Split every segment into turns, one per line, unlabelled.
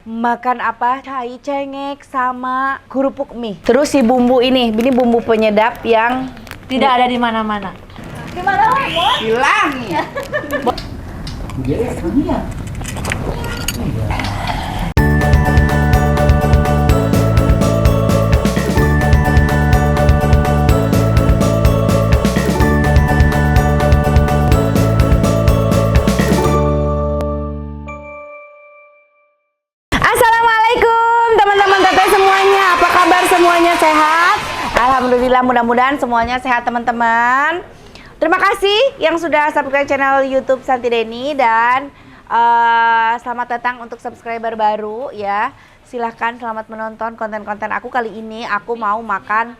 Makan apa? Cai cengek sama kerupuk mie. Terus si bumbu ini bumbu penyedap yang
tidak ada di mana-mana.
Gimana lah?
Hilang. Assalamualaikum teman-teman teteh semuanya. Apa kabar semuanya, sehat? Alhamdulillah, mudah-mudahan semuanya sehat teman-teman. Terima kasih yang sudah subscribe channel YouTube Santy Deni dan selamat datang untuk subscriber baru ya. Silahkan selamat menonton konten-konten aku kali ini. Aku mau makan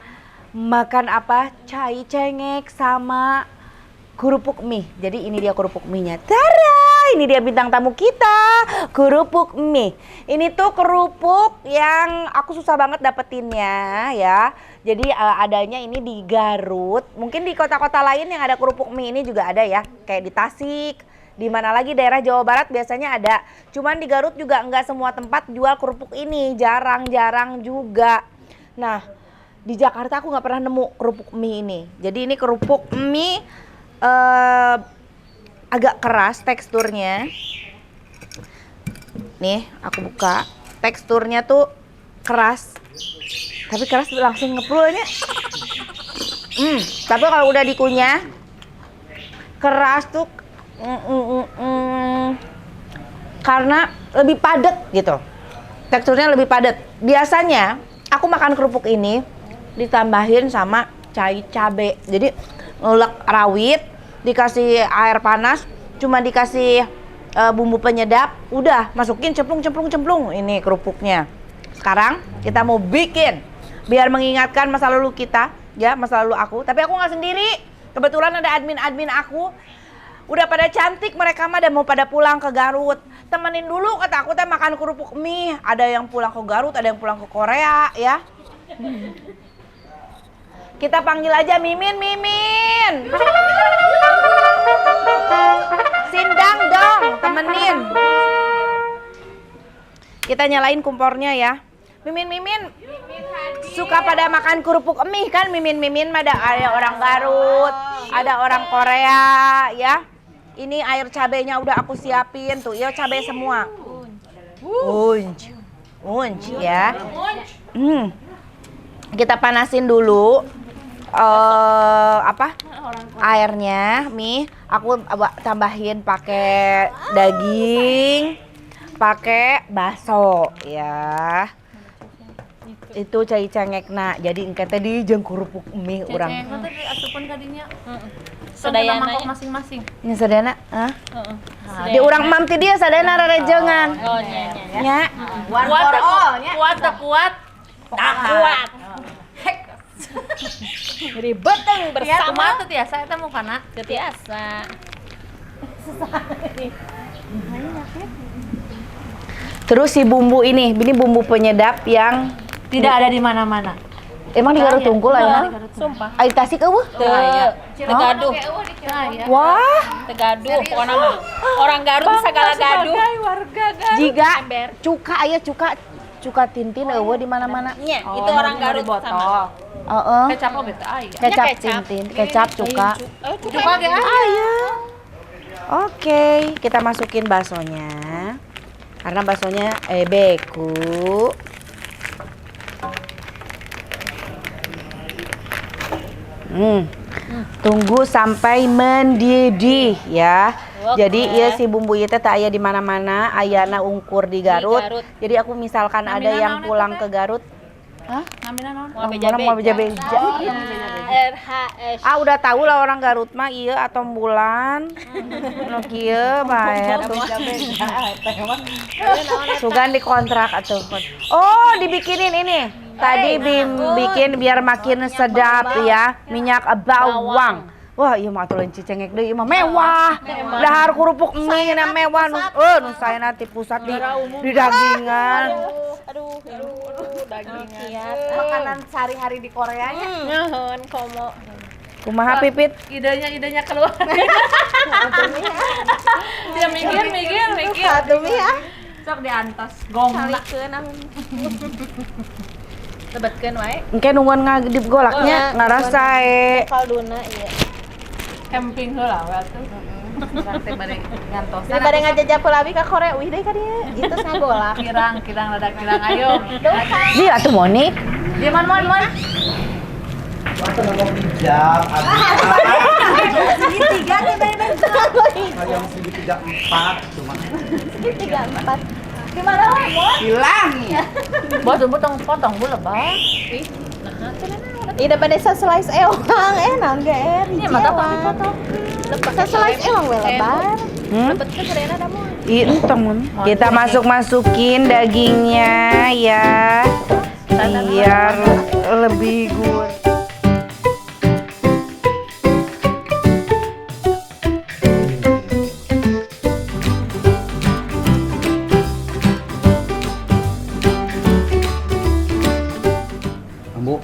apa? Cai cengek sama kerupuk mie. Jadi ini dia kerupuk mie-nya. Tara! Ini dia bintang tamu kita, kerupuk mie. Ini tuh kerupuk yang aku susah banget dapetinnya ya. Jadi adanya ini di Garut. Mungkin di kota-kota lain yang ada kerupuk mie ini juga ada ya. Kayak di Tasik, di mana lagi daerah Jawa Barat biasanya ada. Cuman di Garut juga nggak semua tempat jual kerupuk ini, jarang-jarang juga. Nah, di Jakarta aku nggak pernah nemu kerupuk mie ini. Jadi ini kerupuk mie agak keras teksturnya. Nih, aku buka. Teksturnya tuh keras. Tapi keras langsung ngeprulnya. Tapi kalau udah dikunyah, keras tuh karena lebih padat gitu. Teksturnya lebih padat. Biasanya aku makan kerupuk ini ditambahin sama cai cabe. Jadi ngulek rawit, dikasih air panas, cuma dikasih bumbu penyedap, udah masukin cemplung cemplung cemplung ini kerupuknya. Sekarang kita mau bikin biar mengingatkan masa lalu kita, ya masa lalu aku. Tapi aku nggak sendiri, kebetulan ada admin-admin aku. Udah pada cantik mereka mah dan mau pada pulang ke Garut. Temenin dulu kata aku teh makan kerupuk mie. Ada yang pulang ke Garut, ada yang pulang ke Korea ya. Kita panggil aja Mimin, Mimin. Sindang dong, temenin. Kita nyalain kompornya ya. Mimin, Mimin, suka pada makan kerupuk mie kan? Mimin, Mimin, ada orang Garut, ada orang Korea ya. Ini air cabenya udah aku siapin tuh, ya cabai semua. Unj, unj ya. Kita panasin dulu airnya, mie. Aku tambahin pakai daging, pakai bakso ya. Itu cai cengekna. Jadi engke teh di jeung kerupuk mie urang.
Cengek teh diasupkeun ka dinya.
Sadayana
mangkok masing-masing.
Nya sadayana, hah?
Heeh.
Di urang mam ti dia sadayana rarejengan.
Oh nya nya.
Nya.
Kuat kuat kuat.
Tak kuat. Ribeteng bersama.
Kumaha teu tiasa eta mukana?
Teu tiasa.
Terus si bumbu ini bumbu penyedap yang
tidak ada di mana-mana.
Emang di Garut tungkul ayeuna?
Sumpah.
Ai Tasik eueuh?
Teu gaduh.
Wah,
Teu gaduh pokona mah. Orang Garut segala gaduh.
jiga cuka aya cuka cuka tintin eueuh di mana-mana.
Nya, itu orang Garut sama.
Heeh.
Kecap oge teh aya.
Kecap tintin, kecap cuka.
Cuka ge
aya. Oke, kita masukin baksonya. Karena baksonya beku. Tunggu sampai mendidih ya.
Oke.
Jadi iya si bumbu ieu teh teu aya di mana-mana, ayana ungkur di Garut.
Di Garut.
Jadi aku misalkan ada yang pulang ke Garut, hah?
Namina naon?
Mau beja-beja.
RHS.
Ah udah tahu lah orang Garut mah ieu atau bulan. Nu kieu bae tuh. Sugan dikontrak atuh. Oh, dibikinin ini. Tadi bikin biar makin sedap ya, minyak bawang. Wah, ieu mah atuh lain cicengek deui, ieu mah mewah. Dahar kerupuk mie na mewah nu nu saena ti pusat di dagingan.
Aduh, aduh, dagingan.
Makanan sehari-hari di Korea nya.
Nuhun komo.
Kumaha Pipit?
Idenya keluar. Dia mikir.
Satu mie ya.
Sok diantos gong.
Salikeun anu.
Lebetkeun wae.
Engke nungguan ngagedip golaknya ngarasa e.
Kalduna iya.
Camping heula we atuh. Urang teh bade ngantosan.
Jadi bade ngajajah pulawi ka Korea uih deui ka dieu. Itu ngagolak.
Kirang, kirang rada kirang ayo.
Di atuh Monik.
Dia mon mon mon.
Waktu ngomong hijab,
Segitiga teh
yang segitiga 4 cuma.
Segitiga 4. Gimana lah, Mon?
Hilang.
Bos potong potong bu lebah.
Ih, dapat desa slice ewang, naon ge
Ini mah tong dipotong.
Slice ewang we lebar. Lebetkeun sadayana da mun.
Ih, entong Mun. Kita masuk-masukin dagingnya ya. Biar lebih gurih.
Ambu,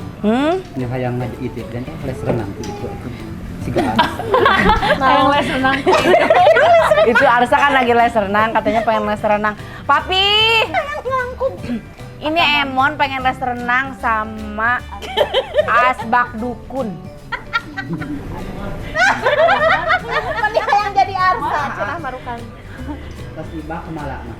ini hayang ngaji itu dan les renang itu. Siga Arsa.
Hayang les renang.
Itu Arsa kan lagi les renang, katanya pengen les renang. Papi, ini Emon pengen les renang sama Asbak Dukun.
Mending hayang jadi Arsa, cenah marukan.
Pas ibak kemala mah.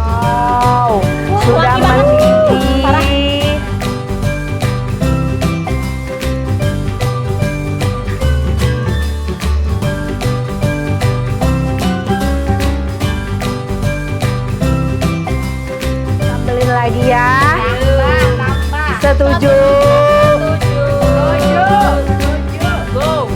Wow, sudah mendidih. Sambelin lagi ya. Setuju.
Setuju. Go.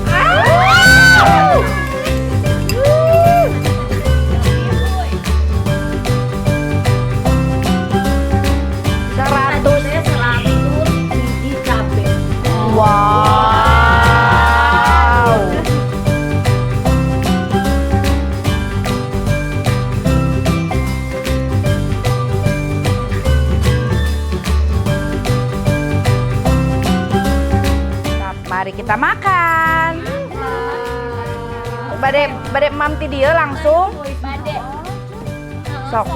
Biji cabe. Wow. Mari kita makan. Bade bade mam ti dieu langsung. Sok.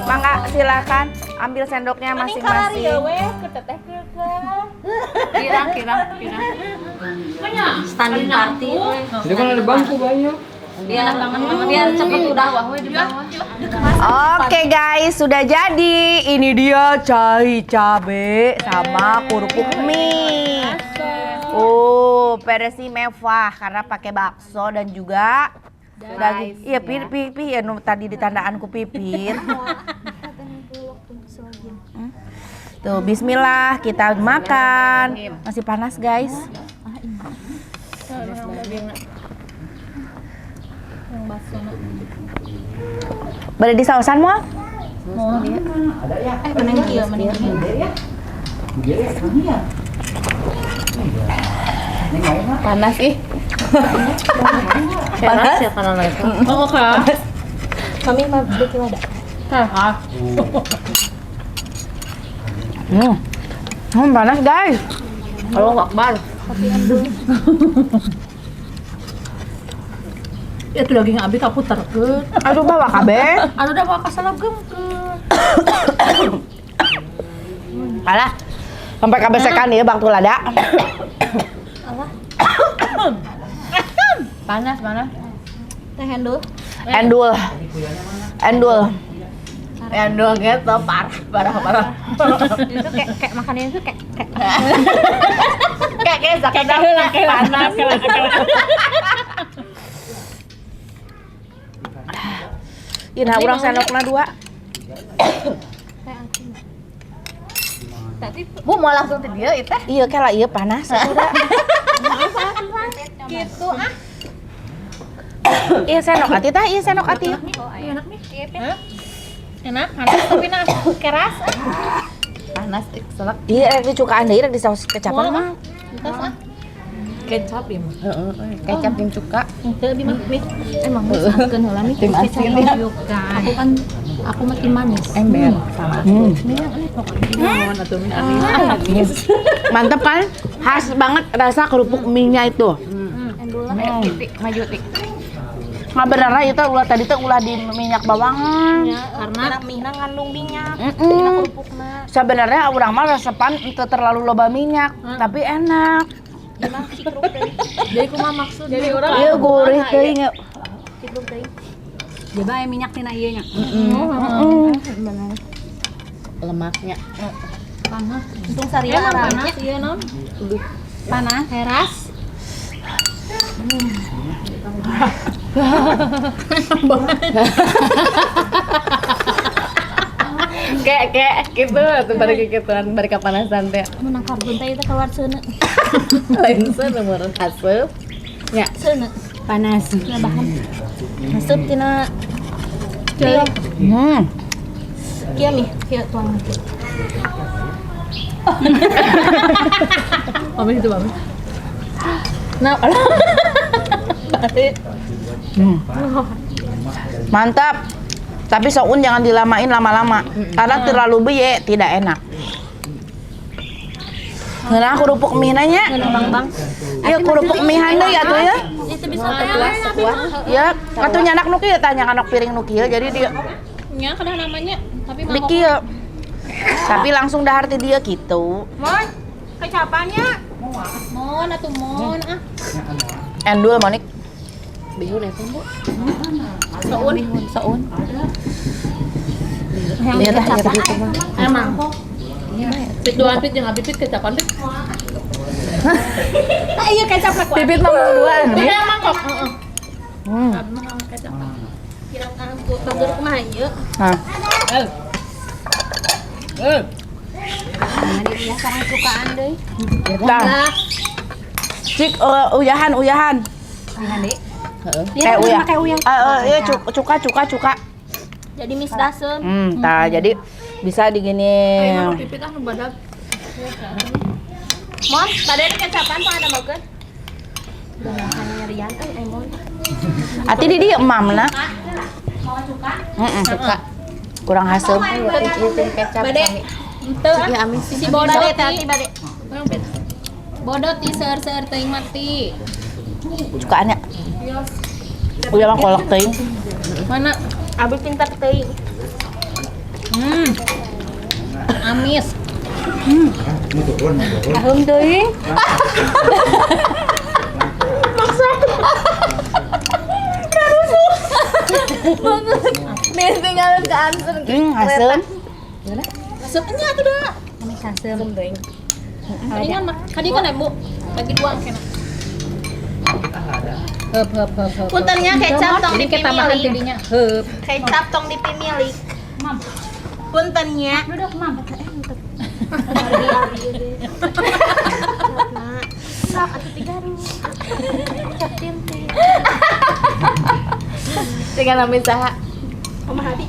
Mangga silakan ambil sendoknya masing-masing.
Kirang kirang kirang.
Standing party.
Jadi kan ada bangku banyak.
Dia biar cepet udah wah di bawah.
Oke guys, sudah jadi. Ini dia cai cabe sama kerupuk mie. Oh, versi mewah karena pakai bakso dan juga daging. Iya, pi pi ya nu tadi ditandaanku pipir. Tuh, bismillah kita makan. Masih panas, guys. Bade di sausan moal?
Ada ya?
Mending kieu, mending kieu.
Iya ya.
Panas ih.
Panas ya karena itu.
Oh, oke.
Kami mah bikin ada.
Panas guys.
Allahu Akbar. Itu daging abi kaputerkeun.
Aduh bawa kabeh.
Aduh dah bawa kasalagengkeun.
Alah. Sampai kabesekan ya Bang Tulada.
Panas, panas.
Teh Endul.
Endul. Endul.
Endul gitu parah, parah, parah.
Itu kayak kayak makannya itu kayak kayak
Kayak kayak zakat
Panas.
Ieu nah urang sendokna dua.
Bu mau langsung ke dia itu?
Iya kela ieu panas.
Gitu ah.
Iya sendok ati tah, iya sendok ati.
Enak nih. Enak, panas tapi nah keras.
Panas selek.
Iya, rek dicukaan deui rek di saus kecapan mah.
Kecap ya mah.
Heeh, kecap jeung cuka.
Henteu abi mah mie. Emang geus heula mie.
Tim asin ya.
Aku kan aku mah tim manis.
Ember sama.
Mantep kan? Khas banget rasa kerupuk mie-nya itu.
Maju tik.
Nggak benernya itu ulah tadi tuh ulah di minyak bawang.
Karena
mie-na ngandung minyak.
Sebenarnya urang mah resepan itu terlalu loba minyak, tapi enak.
Jadi kumaha maksud? Jadi urang
Iya gurih teuing.
Coba ya minyak tina ieu nya.
Lemaknya.
Panas.
Untung saria
Emang panas iya non.
Panas.
Teras.
Kayak gitu tuh bari kikituan bari kapanasan teh.
Menang karbon teh itu keluar seuneu.
Lain seuneu meureun aseup. Nya.
Seuneu. Panas. Tina bahan. Asup tina Kieu mih, kieu tuang.
Mami itu mami.
Nah, bari.
Mantap. Tapi soun jangan dilamain lama-lama karena terlalu beye tidak enak. Ngeunah kerupuk mie nanya.
Bang-bang.
Iya kerupuk mie deui atuh ya.
Itu bisa teh.
Ya, atuh nyanak nu kieu tah nyanak piring nu kieu jadi dia
Nya kada namanya, tapi
di
mangkok.
kieu. Tapi langsung dahar ti dia gitu.
Mon, kecapannya.
Mon atuh mon ah.
Endul Monik.
Bihun eta, Bu.
Soun.
Soun.
Iya tah, iya tah.
Emang. Pit duaan pit jeung abi pit kecapan pit.
Nah, iya kecap lah.
Pipit mah duluan.
Pit yang mangkok. Heeh.
Hmm.
Abi mah kecapan.
Kirang-kirang bager kumaha ieu?
Nah.
Ya sareng cukaan deui.
Tah. Cik uyahan.
Uyahan deui.
Heeh.
Iya,
Kayak uyah.
pakai uyah.
Iya cuka cuka cuka.
Jadi mis daseum.
Tah jadi bisa digini.
Pipit ah nu badag.
Mon, bade kecapan apa ada maukeun? Nyerian euy mon.
Ati di dieu emamna.
Mau cuka?
Heeh, cuka. Kurang haseup.
Ieu teh kecap.
Bade. Henteu ah.
Ya amis.
Si bodot
Bade teh ati bade.
Bodot ti seueur-seueur teuing mati.
Cukaannya. Udah mah kolak teuing.
Mana?
Abi pintar teuing.
Amis.
Mau turun, mau turun.
Ahum teuing. Maksa. Tinggalin ke Ansen.
Haseup.
Asup nya atuh da.
Amis haseum teuing.
Tadi kan tadi kan Bu bagi dua kena. Heup heup heup heup.
Puntennya kecap tong
Jadi ketambahan
dipimilik.
tidinya. Heup.
Kecap tong dipimilik. Puntennya.
Duduk, Mam. Sok atuh tigaru. Kecap tintin.
Tinggal nami saha.
Kumaha di?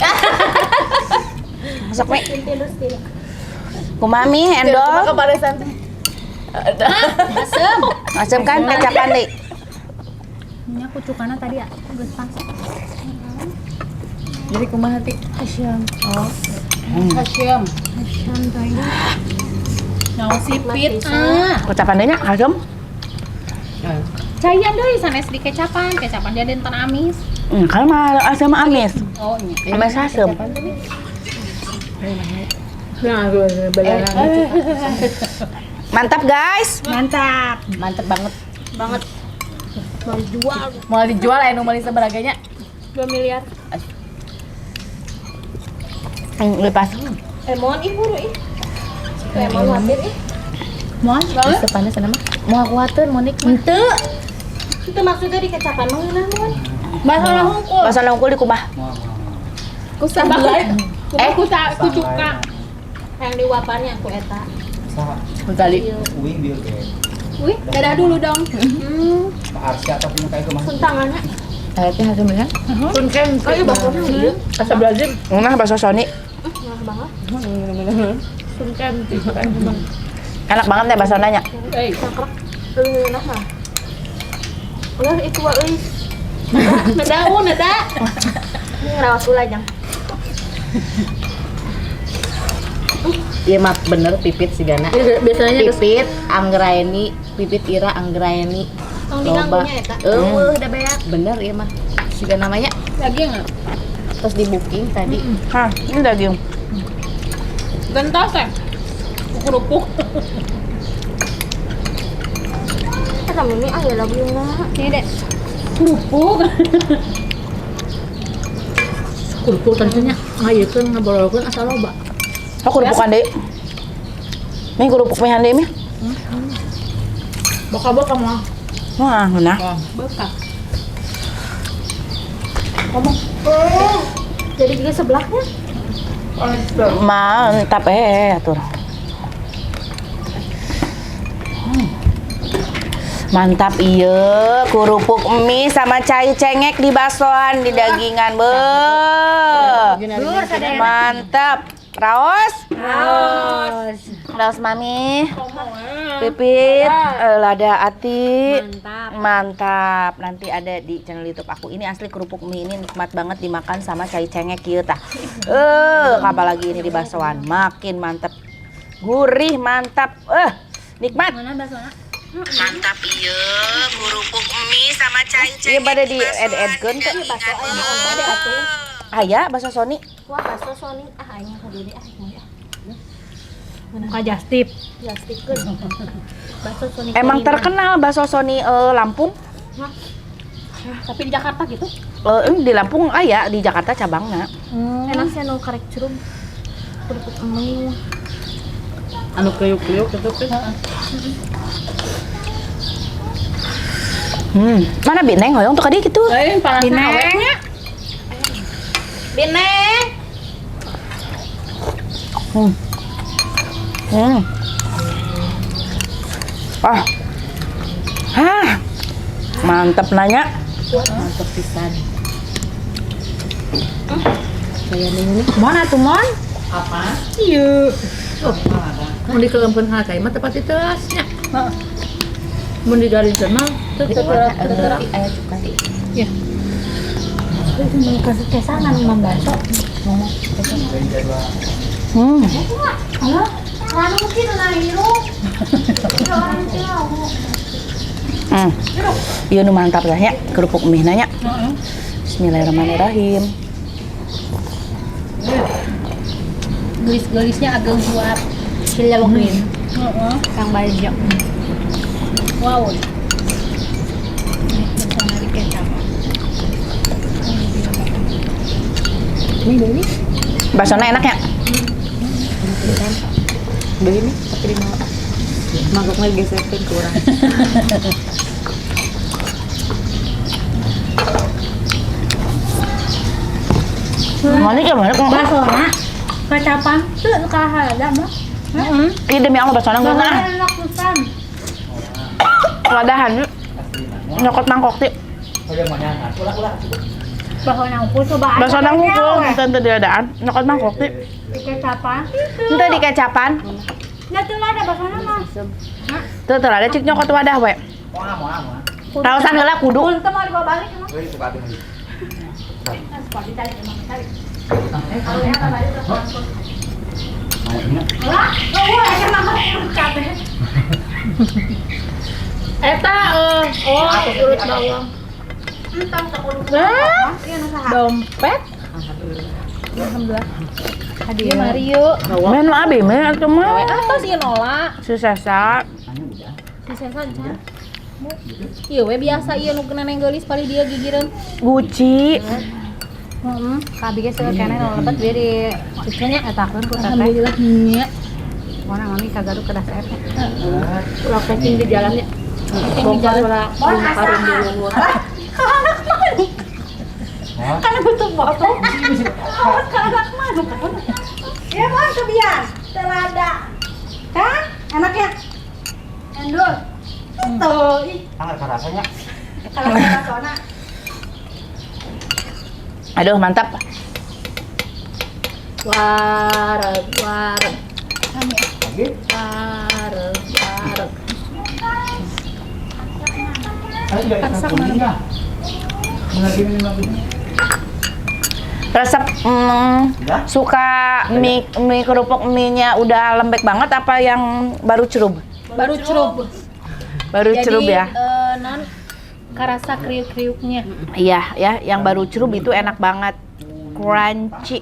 Masuk mi.
Tintin terus tidak.
Kumaha mi endol.
Keparesan teh.
Asem.
Asem kan kecapan deui.
Nya kucukana tadi ya, geus pas.
Jadi kumaha ti?
Asyam.
Oh.
Asyam.
Asyam teuing.
Naon si pit ah.
Kecapan deui nya asem.
Cayan deui sanes di kecapan, kecapan dia dentan amis.
Kalau mah asem mah amis.
Oh nya.
Amis asem. Mantap guys.
Mantap.
Mantep banget.
Banget. Mau dijual
Mau dijual aya nu meuli seberaganya.
2 miliar.
Lepas.
Emon ih buru ih. Emon khawatir ih.
Mon,
Sepanas sana mah. Mau aku khawatir Monik mah.
Henteu. Itu maksudnya di kecapan mah ngeunah mon.
Masalah hungkul.
Masalah unggul di kubah.
Kusah belai.
Eh, ku cuka.
Yang diwapannya aku eta.
Saha?
Kali.
Uing bieu teh.
Wih, dadah dulu dong.
Pak Arsya atau punya kayak kemana?
Tangannya.
Saya teh hasilnya.
Oh, iya baksonya ieu.
Astagfirullahaladzim.
Nah, bakso Sony.
Enak banget.
Enak banget deh bakso nanya.
Cakep. Lebih enak mah. Ulah itu wa euy. Neda, neda. Ini ngerawat ulah jang.
Iya mah bener pipit sigana.
Biasanya
Pipit Anggraeni, Pipit Ira Anggraeni.
Tong diganggunya eta.
Eueuh da beak. Bener iya mah. Siga namanya
daging nggak?
terus di booking tadi.
Hah, ini daging.
Gentos ya? Kerupuk.
Eta mimi aya laguna. Ini deh.
Kerupuk. Kerupuk tentunya ngayekeun ngaborolkeun asal loba.
Oh, kerupukan deh. Nih kerupuk mihan deh mi.
Boka-boka mah.
Wah, nah.
Boka.
Jadi juga sebelahnya.
Mantap atur. Mantap iya, kerupuk mie sama cai cengek di baksoan di dagingan be. Mantap. Raos? Raos. Raos mami. Pipit, lada ati.
Mantap.
Mantap. Nanti ada di channel YouTube aku. Ini asli kerupuk mie ini nikmat banget dimakan sama cai cengek ieu tah. Apalagi ini di baksoan, makin mantap. Gurih, mantap. Nikmat.
Mana baksonya?
Mantap iya, kerupuk mie sama cai cengek. Iya pada di ed-edkeun teh. Aya bakso Sony.
Wah, bakso Sony ah aing kudu ah.
Muka jastip.
Jastipkeun. Bakso Sony.
Emang terkenal bakso Sony Lampung.
Tapi di Jakarta gitu.
Ini di Lampung aya, di Jakarta cabangna.
Enak sih nu karek curug. Kerupuk mie.
Anu kriuk-kriuk itu teh.
Mana Bineng hoyong tuh kadi gitu.
Eh, panasnya awetnya.
Bineng.
Ah. Hah. Mantep nanya.
Mantep pisan.
Mana tuh, Mon?
Apa?
Iya. Oh. Mun dikelempeun ka cai mah tepat ditelasnya. Heeh. Mun digaringkeun mah teu teu.
Aya cuka sih.
Ya.
Kasih kesangan membakso. Anu mungkin hirup. Orang jauh.
Iya nu mantap lah ya, kerupuk mie nanya. Bismillahirrahmanirrahim.
Gelis-gelisnya agak kuat.
Silawakin.
Heeh.
Kang Bajo.
Wow.
Baksonya enak ya?
Beli nih, tapi di mana? Mangkoknya gesekin kurang.
Mana ya mana?
Baksonya kecapan tuh kalah ada mah.
Iya demi Allah baksonya enggak nah.
Enak pisan.
Ladahan nyokot mangkok ti.
Baksonya ngumpul coba.
Baksonya ngumpul, teu diadaan, nyokot mangkok ti.
Kecapan.
Henteu di kecapan.
Ya tuh lah ada baksonya mah.
Teu teu ada cik nyokot wadah we. Raosan heula kudu.
Untuk mau dibawa balik emang. Lah,
Eta oh urut bawang. Dompet. Alhamdulillah. Hadiah Mario.
Men mah abi mah atuh mah.
Atau sih nolak.
Si Sesa.
Si Sesa can. Iya we biasa ieu nu neneng geulis paling dia gigireun.
Guci.
Heeh.
Kabeh ge seueur keneh nu lebet dia di cucunya etakeun ku teteh.
Alhamdulillah nya.
Mana mami kagaruk kedah seep.
Ulah packing di jalannya. Packing di jalan.
Mon asaan.
Karena bentuk botol.
Awas ke anak manuk. Ya mon kebian. Telada. Kan enaknya. Endul.
Tuh, ih.
Sangat rasanya.
Kalau rasana.
Aduh, mantap.
Wareg, wareg,
Lagi.
Wareg, wareg.
Ayo enggak kuningnya. Lagi minum lagi.
Resep
Udah?
suka mie mie kerupuk mie-nya udah lembek banget apa yang baru cerub?
Baru cerup.
Baru cerup ya.
Non karasa kriuk-kriuknya.
Iya ya, yang baru cerup itu enak banget. Crunchy.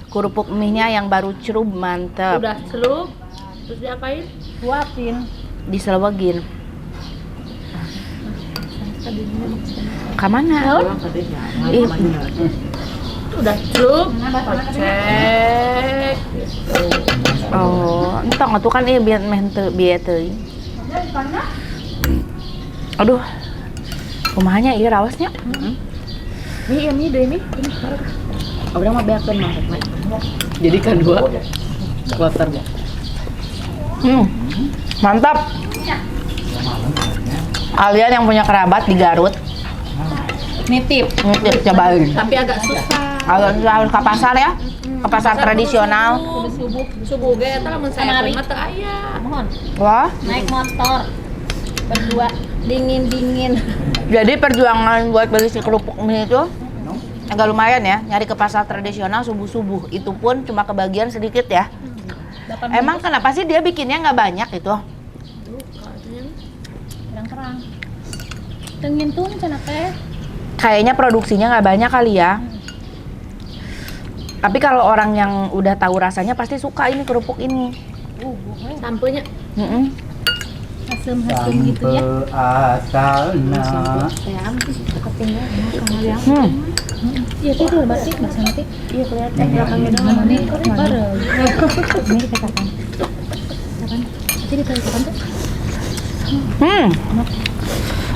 Kerupuk mie-nya yang baru cerup mantep.
Udah celup, terus diapain?
Suapin.
Diselewegin. Kamana? Ih,
Udah celup, kocek. Gitu.
Oh, entong atuh kan ieu biar meh teu bieu teuing. Aduh. Kumaha nya ieu raosnya?
Mie, ya mie deh mie.
Urang mah beakeun maksudna. Jadi kan dua kloter.
Mantap. Kalian yang punya kerabat di Garut,
Nitip.
nitip cobain.
Tapi agak susah.
Kalau harus ke pasar ya, ke pasar tradisional.
Subuh, subuh ge eta lamun saya
Kamari.
mah teu aya.
Mohon.
Wah,
Naik motor berdua dingin-dingin.
Jadi perjuangan buat beli si kerupuk mie itu agak lumayan ya, nyari ke pasar tradisional subuh-subuh. Itu pun cuma kebagian sedikit ya. Emang kenapa sih dia bikinnya nggak banyak itu?
Kerang-kerang. Tengin tuh cenah teh.
Kayaknya produksinya nggak banyak kali ya. Tapi kalau orang yang udah tahu rasanya pasti suka ini kerupuk ini.
Sampeunya.
Asem-asem gitu ya.
Asalna.
Iya itu berarti bahasa nanti. Iya kelihatan belakangnya doang. Ini bareng. Ini kita kapan? Kapan? Jadi ditaruh kapan tuh?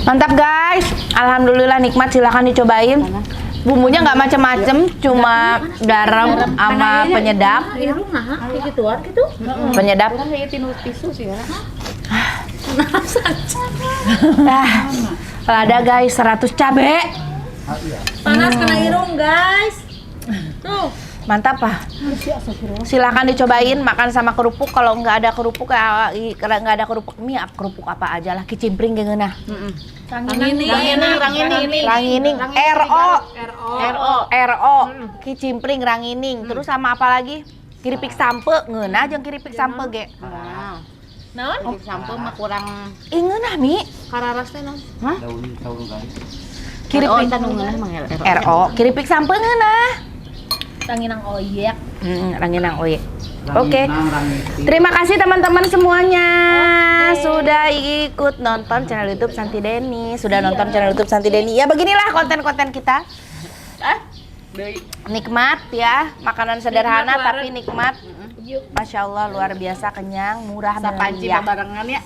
Mantap guys. Alhamdulillah nikmat, silahkan dicobain. Bumbunya nggak macem-macem, cuma garam sama penyedap.
Irung nah, kayak gituan gitu.
Penyedap.
Urang kayak tinu tisu sih ya.
Ah, lada guys, 100 cabe.
Panas kena irung, guys. Tuh.
Mantap ah. Silahkan dicobain makan sama kerupuk. Kalau nggak ada kerupuk ya, kalau nggak ada kerupuk mie, kerupuk apa aja lah. Kicimpring gimana?
Rangining, rangining,
Rangining, RO,
RO.
RO, RO, kicimpring rangining. Terus sama apa lagi? Kiripik sampe, ngeunah jeung kiripik sampe ge.
Nah,
Naon?
sampo mah kurang.
Ih ngeunah mi.
Kararas teh naon?
Daun saur guys.
Kiripik
eta nu ngeunah mah RO.
RO, kiripik sampe ngeunah.
Ranginang oyek.
Ranginang oyek. Oke.
Ranginang, rangiti.
Terima kasih teman-teman semuanya sudah ikut nonton channel YouTube Santi Deni, sudah nonton channel YouTube Santi Deni. Ya beginilah konten-konten kita. Nikmat ya, makanan sederhana
Nikmat,
tapi nikmat. Masya Allah luar biasa kenyang, murah
Sapanci
meriah.
barengan ya.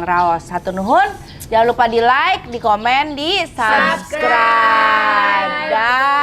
Raos satu nuhun. Jangan lupa di like, di komen, di subscribe. Dah.